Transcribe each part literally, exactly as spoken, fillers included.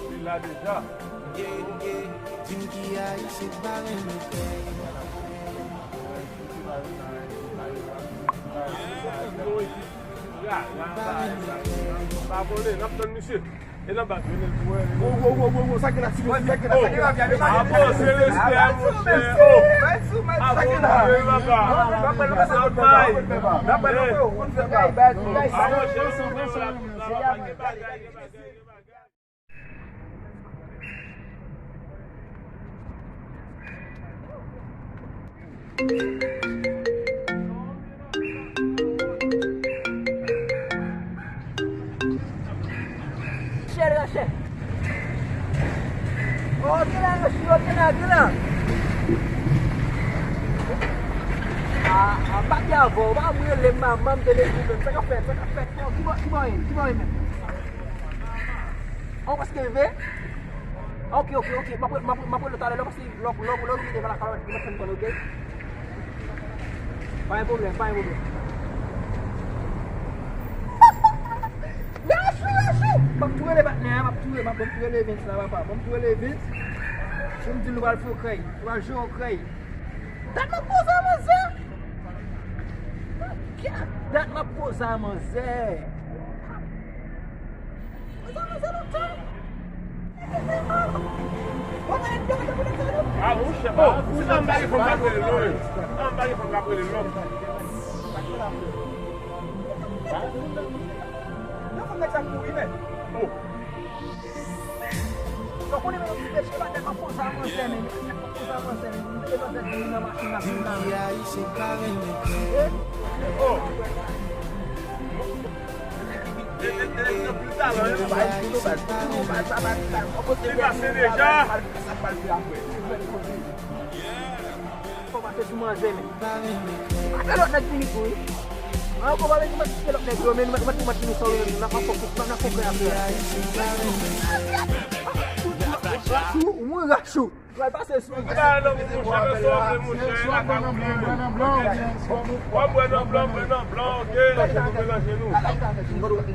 Li la deja. Di m ki Ayisyen k pa renmen pèy. Pa vole, n ap tann misye. E nan bak, vini l pou wè. Wo, wo, wo, wo, wo, sa gen la, ti mesye, sa gen la, sa gen la. Abo, se respè, monchè. Oh. Abo, monchè, papa. N ap bay. N ap bay. Rachel, Rachel. Oh, gen la, Rachel, gen la, gen la. Ah, ah, pa gen avè w, pa mwen rele manman m telefòn menm. Sa k ap fèt, sa k ap fèt. Oh, ki bò, ki bò ye, ki bò ye menm? Oh, paske rive? Ok, ok, ok. M ap, m ap, m ap rele w talè, lè w pase, lè w, lè w, lè w rive devan lakay la, m ap fè m konn, ok? Pa gen pwoblèm, pa gen pwoblèm. Yachou, yachou! M ap tou rele patnè a, m ap tou rele, m ap, m ap tou rele Vince la, papa. M ap tou rele Vince. Pou m di l nou pral fè yon krèy. Nou pral jwe yon krèy. Dat m ap koze a manzè. Dat m ap koze a manzè. Ah, monchè, oh, si sa m pa gen fòm, m ap rele l non, wi. Ah, m pa gen fòm, m ap rele l non. Yo fè nèg sa kouri, men. Oh. Yo konnen men yo ki peche, pa nèg ap poze a manzè, men. Nèg ap poze a manzè, men. Mete manzè di nan machin la, vin la. Oh. Li pase deja. Fò pase sou manzè, men. Pa fè lòt nèg vini tou, wi. An, ou pa vin kite lòt nèg yo, men nou mèt, mèt, mèt vini sou yo, nan fò, nan fò kè afè a. Rachou, ou mwen rachou. Pral pase sou. Ba nan monchè, nan sòve monchè. W ap bwè nan blan, bwè nan blan, ok. N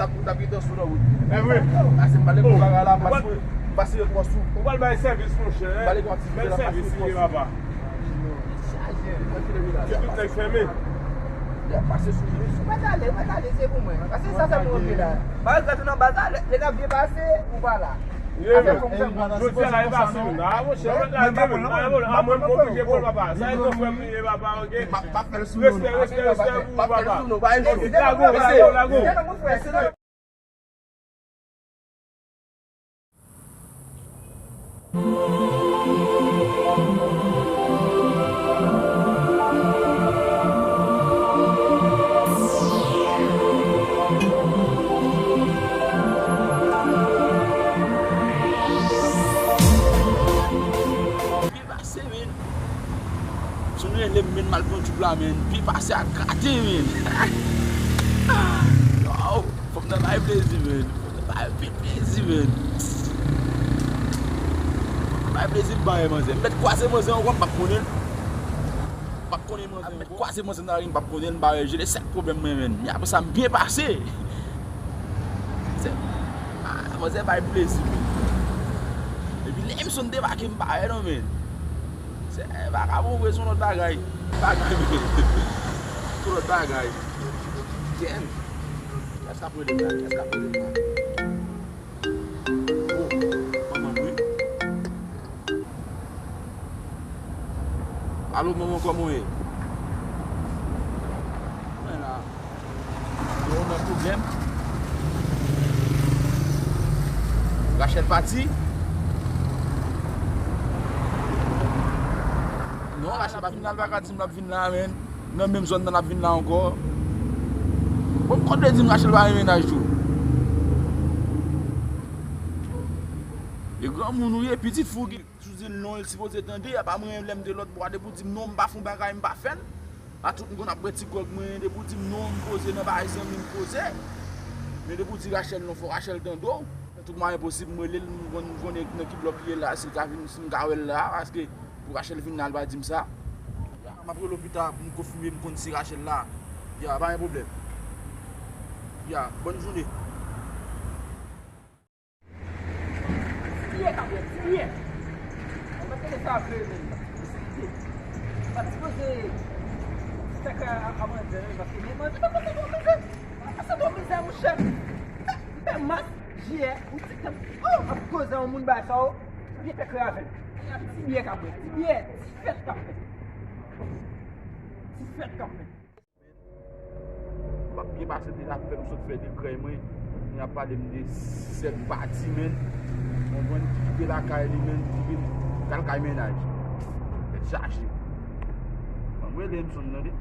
ap, n ap rete sou nan wout. E vre. Pase m pale pou bagay la, pase, pase yo twò sou. Ou pral bay sèvis monchè. Bèl sèvis li ye papa. Ki tout nèg fèmen. Pase sou li. Ou mèt ale, ou mèt ale, se pou mwen. Pase sa sèlman ou vle la. Malgre tou nan baz la, lè, lè n ap byen pase, ou pa la. Jodi a la e pase moun. Ah, monchè, ou mèt lage men. Ah, mwen, mwen oblije pran l papa. Sa e gran frè m li ye papa, ok. Respè, respè, respè pou ou papa. Ok, lago, lago, lago. Pase, men. Si w rele m, men, m al pran tchouk la, men. Pi pase a gate, men. Wow, fòk n ta bay plezi, men. Fòk n ta bay anpil plezi, men. Fòk n bay plezi, m bay manzè. M mèt kwaze manzè ankò, m p ap konnen l. M p ap konnen manzè ankò. M mèt kwaze manzè nan lari, m p ap konnen l, m bay jele sèk pwoblèm mwen, men. Men apre sa, m byen pase. Se, ah, manzè bay plezi, men. Epi lè m sonn debake, m pa wè non, men. Se, eh, vakabon vre, se yon lòt bagay. Bagay, men. Se yon lòt bagay. Damn. Kiyès k ap rele m la? Kiyès k ap rele m la? Oh, manman m wi. Alo, manman, kòman w ye? Mwen la. Yo, nan pwoblèm. Rachel pati? Non, Rachel pa vin la, l pa ka di m l ap vin la, men. Nan menm zòn nan l ap vin la ankò. Bon, kote di m Rachel pa gen mennaj tou? E granmoun ou ye, pitit fi w gen. Si w di l non, l sipoze tande, apa mwen menm lè m te lòt bò a, depi w di m non, m pa fè yon bagay, m pa fè l. A tout m konn ap bwè ti gwòg mwen, depi w di m non, m poze nan bagay zanmi m poze. Men depi w di Rachel non, fò Rachel tande w. Tout mwayen posib, m rele l, m konn, m konnen nan ki blòk li ye la, si l ka vin, si m ka wè l la, paske pou Rachel vin la, l pa di m sa. Ya, m ap rele w pita pou m konfime, m konn si Rachel la. Ya, pa gen pwoblèm. Ya, bòn jounen. Apre, men, m pa t sipoze, m pa t sipoze fè kè a, a manzè, non, paske men manzè pa pote bon mizè. Mwen pase bon mizè, monchè. M fè, m fè mas, jiyè, yon ti tan. Oh, ap koze yon moun bay sa, oh. Byen fè kè avè l. Ti biyè k ap bwè, ti biyè, ti fèt k ap fèt. Ti fèt k ap fèt. M ap byen pase deja, fè m sot fè de krèy mwen. Li ap pale m de sèt pati, menn. Konprann, ki kite lakay li, menn, ki vin kal kay mennaj. Tèt chaje. Ban m rele Emson nan, wi.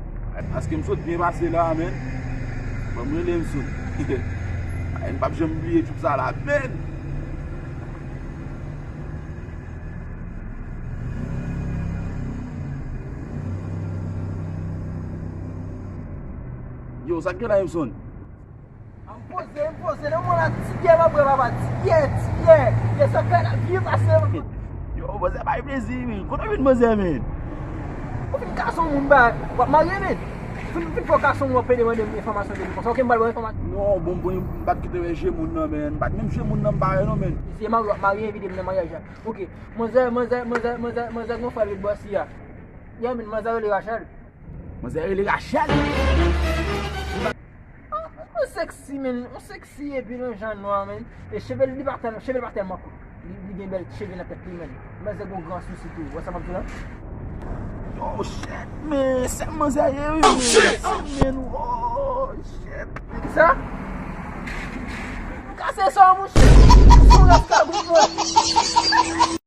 Paske m sot byen pase la, menn. Ban m rele Emson. Ay, m p ap janm bliye tchoub sa la, menn. Yo, sa k gen la, Emson? M poze, m poze, nan mwen la, ti biyè m ap bwè, papa, ti biyè, ti biyè. Biyè sa kay la byen pase. Yo, manzè bay plezi, men. Kote w vin manzè, men? Ou fin kase yon moun, ba, w ap marye, men. Fin, fin fè w kase yon moun, w ap pede mande m enfòmasyon de li konsa. Ok, m ba l bon enfòmasyon. Non, bon, bon, m pa t kite wè je moun nan, men. M pa t menm je moun nan, m pa wè non, men. Si se marye, w ap marye, envite m nan maryaj la. Ok. Manzè, manzè, manzè, manzè, manzè, gon frè l ret bò si a. Yeah, men, manzè rele Rachel. Manzè rele Rachel. Ah, ou sexy, men. Ou sexy epi nan jan nwa, men. E cheve l, li pa tèl-, cheve l pa tèlman kout. Li, li gen bèl cheve nan tèt li, men. Manzè gon gran sousi tou. Wè sa m ap di la? Oh, shit, men. Se manzè ye, wi, men. Oh, shit. Sa? Kase sa, monchè. Son rès kabrit, mwen.